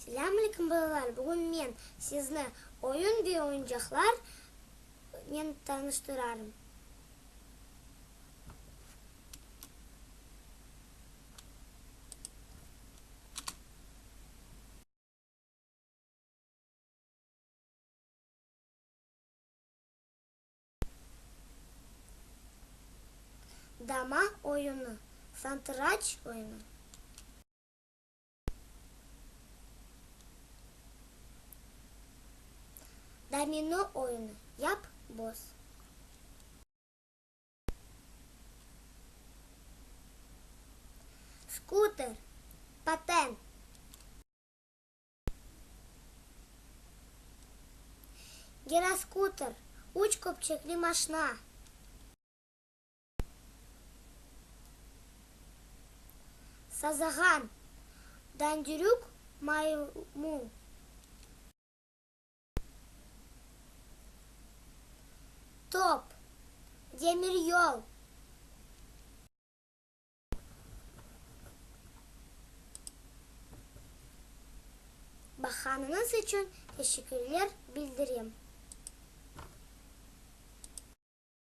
Selâm aleyküm, balalar! Bugün men sizni oyun ve oyuncaqlarnen tanıştırarım. Dama oyunı, santıraç oyunı. Domino oyunı, yap, boz. Skuter, paten. Giroskutер, üç köpçekli maşna. Sazağan, dandürük maymul. Top, demiryol. Baqqanıñız içün teşekkürler bildirem.